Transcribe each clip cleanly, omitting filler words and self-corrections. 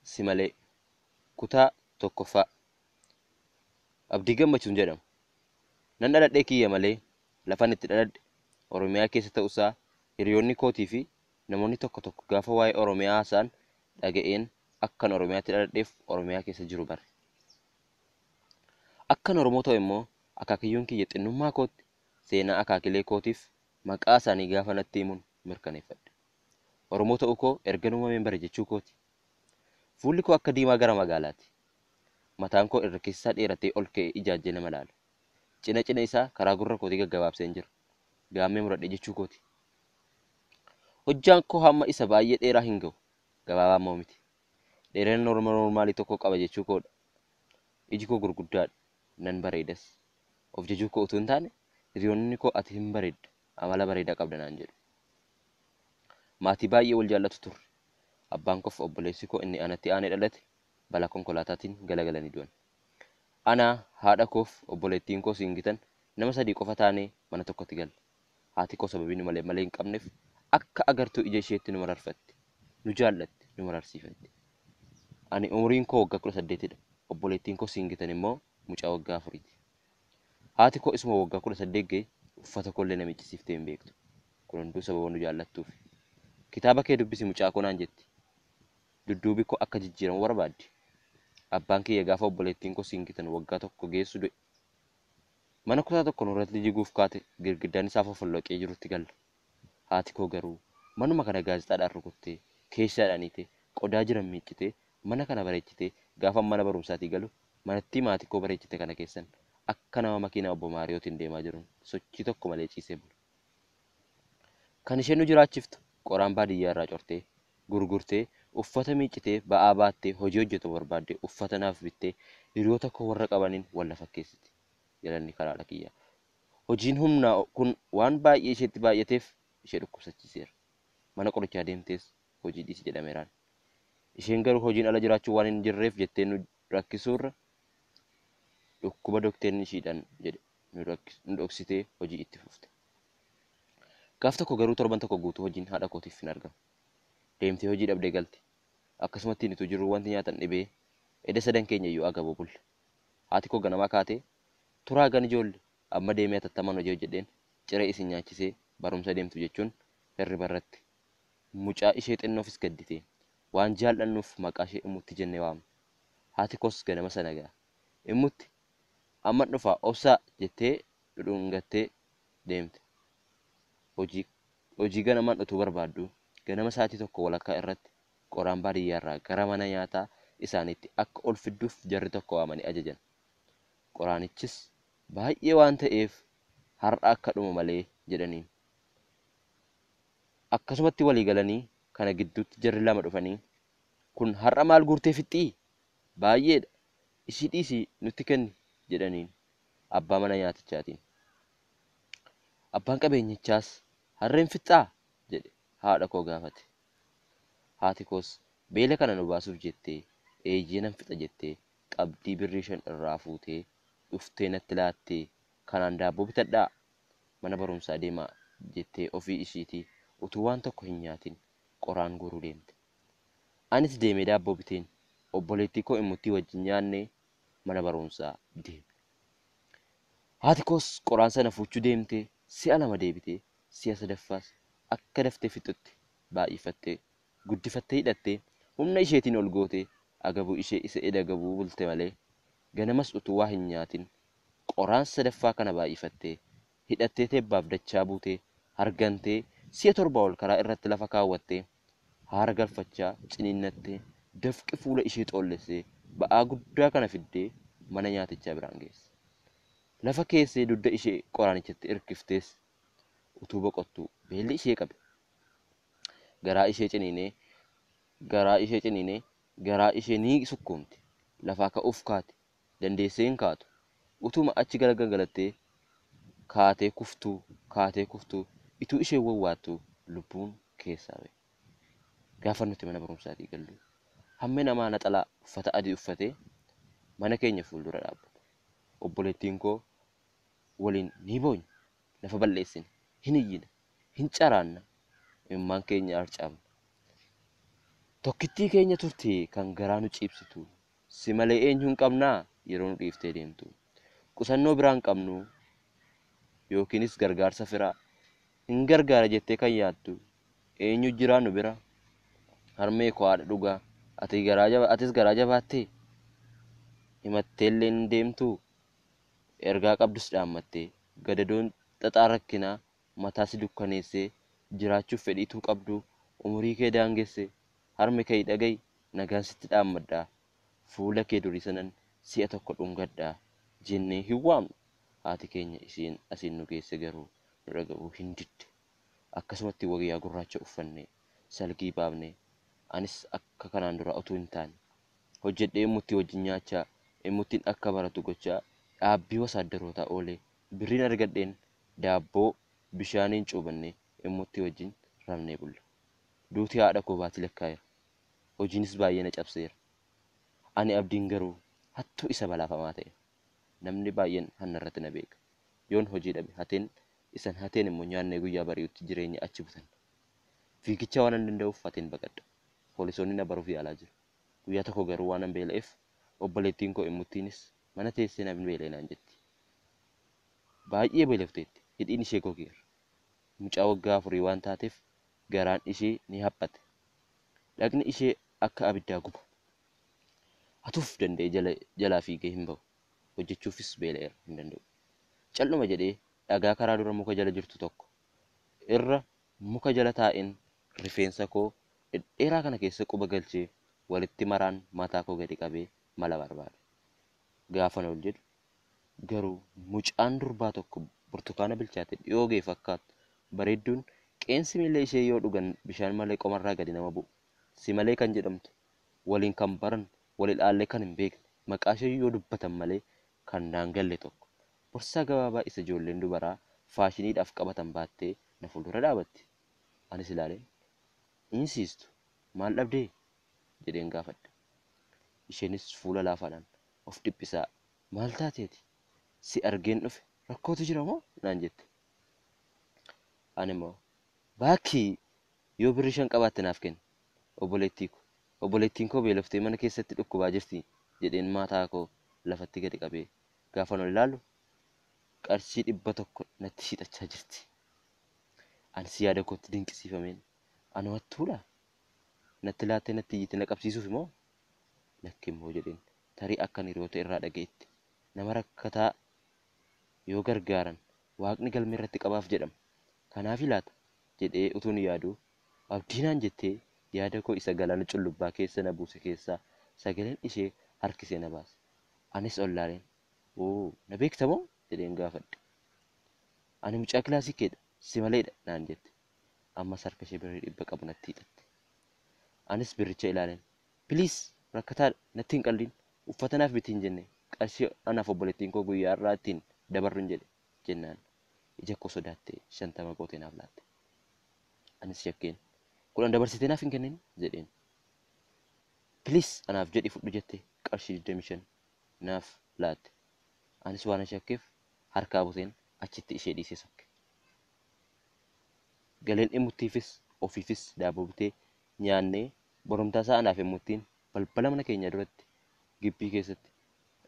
Si malee kutaa tokkoffaa. Abdii Gammachuun jedhama. Nan dhaladhee kiyya malee lafan itti dhaladhe Oromiyaa keessa ta'uusaa hiriyoonni kootii fi namoonni tokko tokko gaafa waa'ee Oromiyaa haasa'an dhaga'een akkan Oromiyaatti dhaladheef Oromiyaa keessa jiru bare. Akkan Oromoo ta'u immoo akaakayyuun kiyya xinnummaa kootti seenaa akaakilee kootiif maqaa isaanii gaafa natti himuun mirkaneeffadhe. Oromoo ta'uu koo ergan uumameen bare jechuu kooti. Fuulli koo akka diimaa gara magaalaati. Mataan koo irra keessaa dheeratee ol ka'ee ijaajjee nama ilaala. Cina cina isaa karaa gurra kootii gaggabaabseen jira. Gaammee muradhe jechuu kooti. Hojjaan koo hamma isa baay'ee dheeraa hin ga'u. Gabaabaa immoo miti. Dheerina noormaalii tokko qaba jechuu koodha. Iji koo gurguddaadha. Nan bareedas. Of jajuu koo utuu hin taane hiriyoonni koo ati hin bareedda. Amala bareedaa qabda naan jedhu. Maatii baay'ee wal jaallatu turre. Abbaan koof obboleessi koo inni anatti aanee dhalate balaa konkolaataatiin galagalanii du'an. Ana, haadha koof obboleettiin koo siingitan nama sadii qofa taanee mana tokkotti galle. Haati koo sababii nu malee malee hin qabneef akka agartuu ija isheetti nu mararfatti. Nu jaallatti, nu mararsiifatti. Ani umuriin koo waggaa 18dha. Obboleettiin koo siingitan immoo mucaa waggaa 4ti. Haati koo isuma waggaa 18 ga'e uffata koollee na miiccisiiftee hin beektu. Kun hunduu sababa nu jaallattuufi. Kitaaba kee dubbisi mucaa koo naan jetti. Dudduubi koo akka jijjiiramu barbaaddi. Abbaan kiyya gaafa obboleettiin koo siingitan waggaa tokko geessu du'e. Mana kutaa tokko nurratti jiguuf kaate girgiddaan isaa fofolloqee jirutti galla. Haati koo garuu manuma kana gaazexaadhaan rukuttee keessaadhaan hiitee qodaa jiran miiccitee mana kana bareechitee gaafa mana barumsaatii galu manattii maatii koo bareechite kana keessan akka nama makiinaa obbo Maariyootiin deemaa jiruun sochii tokko malee ciisee bula. Kan isheen nu jiraachiftu qoraan baadiyyaa irraa cortee gurgurtee uffata miiccitee ba'aa baattee hojii hojjetu barbaaddee uffata naaf bittee hiriyoota koo warra qabaniin wal lafa keessiti. Galanni karaadha kiyya. Hojiin humnaa kun waan baay'ee isheetti baay'ateef ishee dhukkubsachiiseera. Mana qorichaa deemtees hojii dhiisi jedhameeraan. Isheen garuu hojiin ala jiraachuu waan hin jirreef jettee nu rakkisuurra dhukkuba dokteerri ishiidhaan jedhe nu dhoksitee hojii itti fufte. Gaaf tokko garuu torban tokko guutuu hojiin haadha kootiif hin argamu. Deemtee hojii dhabdee galte. Akkasumatti nuti jirru wanti nyaatan dhibee eda sadan keenya iyyuu agaboo bulle. Haati koo ganamaa kaatee turaa gan ijoolle amma deemee atattamaan hojii hojjedheen ciree isin nyaachisee barumsa deemtu jechuun hirriba irratti. Mucaa ishee xinnoofis gadditee waan jaallannuuf maqaa ishee Immutti jennee waamna. Haati koos ganama sana ga'a. Immutti amma dhufaa obsaa jettee dhudhungattee deemte. Hojii ganamaan utuu barbaaddu ganama sa'aatii 1:15 irratti qoraan baadiyyaarraa gara mana nyaataa isaaniitti akka ol fidduuf jarri tokko waamanii ajajan. Qoraanichis baay'ee waan ta'eef har'a akka dhumu malee jedhaniin. Akkasumatti walii galanii kana gidduutti jarri lama dhufanii kun har'a maal guurtee fixxii? Baay'eedha. Ishii dhiisii nutti kenni jedhaniin abbaa mana nyaatichaatiin. Abbaan qabeenyichaas harreen fixxaa jedhe haadha koo gaafate. Haati koos beela kana nu baasuuf jettee eeyyee nan fixa jettee qabdii birrii 5 irraa fuutee dhuftee natti laattee kanaan daabboo bitadhaa mana barumsaa deemaa jettee ofii ishiitii utuu waan tokko hin nyaatin qoraan guuruu deemte. Anis deemee daabboo biteen obboleettii koo Immuttii wajjin nyaannee mana barumsaa deemne. Haati koos qoraan sana fuuchuu deemtee si'a 2 deebitee si'a sadaffaas akka daftee fixutti baay'ifattee guddifattee hidhattee humna isheetiin ol gootee agabuu ishee isa eda agabuu bulte malee ganamas utuu waa hin nyaatin qoraan sadaffaa kana baay'ifattee hidhattee teebbaaf dachaa buutee hargantee si'a 7 ol karaa irratti lafa kaawwattee haara galfachaa ciniinnattee dafqi fuula ishee xoollessee ba'aa guddaa kana fiddee mana nyaatichaa biraan geesse. Lafa keessee dugda ishee qoraanichatti hirkiftees utuu boqottuu beelli ishee qabe. Garaa ishee ciniinee garaa ishee ciniinee garaa ishee ni sukkuumte. Lafaa ka'uuf kaate. Dandeessee hin kaatu. Utuma achi garagalattee kaatee kuftuu ituu ishee wawwaattuu lubbuun keessaa ba'e. Gaafa nuti mana barumsaatii gallu hammi namaa naxalaa uffata adii uffatee mana keenya fuuldura dhaabbata. Obboleettiin koo waliin ni boonya. Lafa balleessina. Hin iyyina. Hin caraanna. Imimmaan keenya harcaafna. Tokkittii keenya turte kan garaa nu ciibsitu. Si malee eenyu hin qabnaa yeroo nu dhiiftee deemtu. Qusannoo biraa hin qabnu yookiinis gargaarsa firaa. Hin gargaara jettee kan yaaddu eenyu jiraa nu bira? Harmee koo haadha dhugaa atis garaa jabaattee himatteellee hin deemtuu? Ergaa qabdus dhaammattee gadadoon xaxaa rakkinaa mataa si dukkaneessee jiraachuuf fedhiituu qabdu umurii kee daangesse harme kee dhaga'i nagaan sitti dhaammadhaa fuula kee durii sanan si'a tokko dhungadhaa jennee hin waamnu. Haati keenya isheen asiin nu geesse garuu nu dhaga'uu hin didde. Akkasumatti wayyaa gurraacha uffannee salgii baafnee anis akka kanaan dura utuu hin taane hojjedhee Immuttii wajjin nyaachaa Immuttiin akka baratu gochaa dhaabbii wasaaddarootaa oolee birriin argadheen daabboo bishaaniin cuubannee Immuttii wajjin rafnee bulla. Duuti haadha koo baatii lakkaa'eera. Hojiinis baay'ee na cabseera. Ani Abdiin garuu hattuu isa balaafamaa ta'e. Namni baay'een hanna irratti na beeka. Yoon hojii dhabe hateen isan hateen immoo nyaannee guyyaa bari'utti jireenya achi butan. Fiigicha waan hin danda'uuf hateen baqadha. Poolisoonni na baruuf yaalaa jiru. Guyyaa tokko garuu waan an beela'eef obboleettiin koo Immuttiinis mana teessee na beela'e naan jetti. Baay'ee beelofteetti. Hidhiin ishee gogeera. Mucaa waggaa 4 waan taateef garaan ishee ni haphate. Dhagni ishee akka abiddaa guba. Hatuuf danda'ee jalaa fiigee hin bahu. Hojjechuufis beela'eera hin danda'u. Cal'uma jedhee dhagaa karaa dura muka jala jirtu tokko irra muka jala taa'een rifeensa koo dhedheeraa kana keessa quba galchee walitti maraan mataa koo gadi qabee mala barbaada. Gaafan ol jedhu garuu mucaan durbaa tokko burtukaana bilchaate dhiyoo ga'e fakkaattu bareedduun qeensi miila ishee yoo dhugan bishaan malee qomarraa gadi nama bu'u. Si malee kan jedhamtu waliin kan baran wal ilaallee kan hin beekne maqaa ishee yoo dubbatan malee kan naan galle tokko borsaa gabaabaa isa ijoolleen dubaraa faashiniidhaaf qabatan baattee na fuuldura dhaabatti. Anis ilaaleen insiistu maal dhabdee jedheen gaafadhe. Isheenis fuula laafaadhaan of dhiphisaa maal taateeti si argeen dhufe rakkootu jira moo naan jette. Ani immoo baakkii yoo birrii 5 qabaatte naaf kenni obboleettiin koo beeloftee mana keessatti dhukkubaa jirti jedheen mataa koo lafatti gadi qabee gaafan ol ilaalu qarshii 100 natti hiixachaa jirti. Anis yaada kootti dinqisiifameen anu hattuudha natti laattee natti iyyite na qabsiisuuf immoo lakki immoo jedheen tarii akkan hiriyoota irraa dhaga'etti nama rakkataa yoo gargaaran waaqni galma irratti qabaaf jedhama. Kanaaf laata jedhee utuun yaaduu abdiinaan jettee yaada koo isa galaana cullubbaa keessa na buuse keessaa sagaleen ishee harkisee na baase. Anis ol laaleen oo na beekta moo jedheen gaafadhe. Ani mucaa kilaasii keedha si maleedha naan jette. Ammas harka ishee birrii 100 qabu natti hiixatte. Anis birricha ilaaleen piliis rakkataadha natti hin qalliin uffata naaf biti hin jenne qarshii anaaf obboleettiin koo guyyaa irraa ittiin dabarru hin jedhe jennaan ija koo sodaattee 50 gootee naaf laatte. Anis shakkeen 10 dabarsitee naaf hin kennin jedheen. Piliis anaaf jedhi fudhu jettee qarshii 25 naaf laatte. Anis waan shakkeef harkaa buteen achitti ishee dhiisee sokke. Galeen Immuttiifis ofiifis daabboo bitee nyaannee boromtaa isaa anaaf Immuttiin balbala mana keenya duratti gibbii keessatti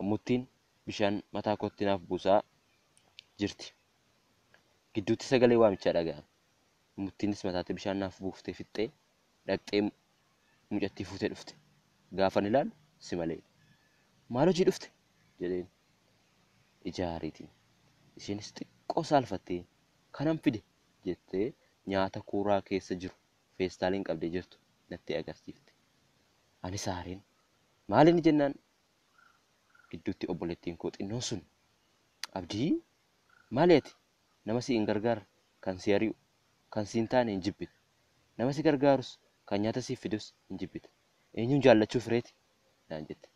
Immuttiin bishaan mataa kootti naaf buusaa jirti. Gidduutti sagalee waamichaa dhaga'ame. Immuttiinis mataatti bishaan naaf buuftee fixxee dhaqxee mucattii fuutee dhufte. Gaafan ilaalu si malee. Maal hojii dhufte? Jedheen ija aariitiin. Isheenis xiqqoo saalfattee kanan fide jettee nyaata kuuraa keessa jiru feestaaliin qabdee jirtu natti agarsiifte. Anis aareen maal inni jennaan gidduutti obboleettiin koo xinnoon sun Abdii maali ati nama si hin gargaarre kan si ari'u kan si hin taane hin jibbite nama si gargaarus kan nyaata siif fidus hin jibbite eenyuun jaallachuu fireeti naan jette.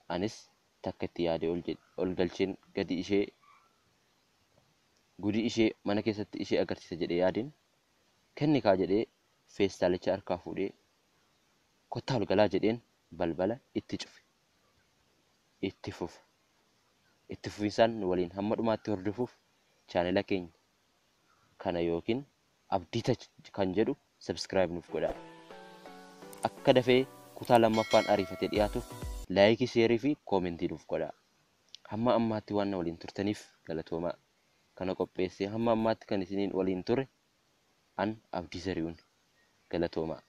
Anis takka itti yaadee ol galcheen gadi ishee gudii ishee mana keessatti ishee agarsiisa jedhee yaadeen kenni kaa jedhee feestaalicha harkaa fuudhee kottaa ol galaa jedheen balbala itti cufe. Itti fufa. Itti fufinsaan nu waliin hamma dhumaatti hordofuuf chaanela keenya kana yookiin Abdii Tach kan jedhu subscribe nuuf godhaa. Akka dafee kutaa lammaffaan ariifatee dhiyaatuuf laayikii, sheerii fi koomentii nuuf godhaa. Hamma ammaatti waan na waliin turtaniif galatoomaa. Kana qopheessee hamma ammaatti kan isiniin waliin ture an Abdii Zarihuun, galatoomaa.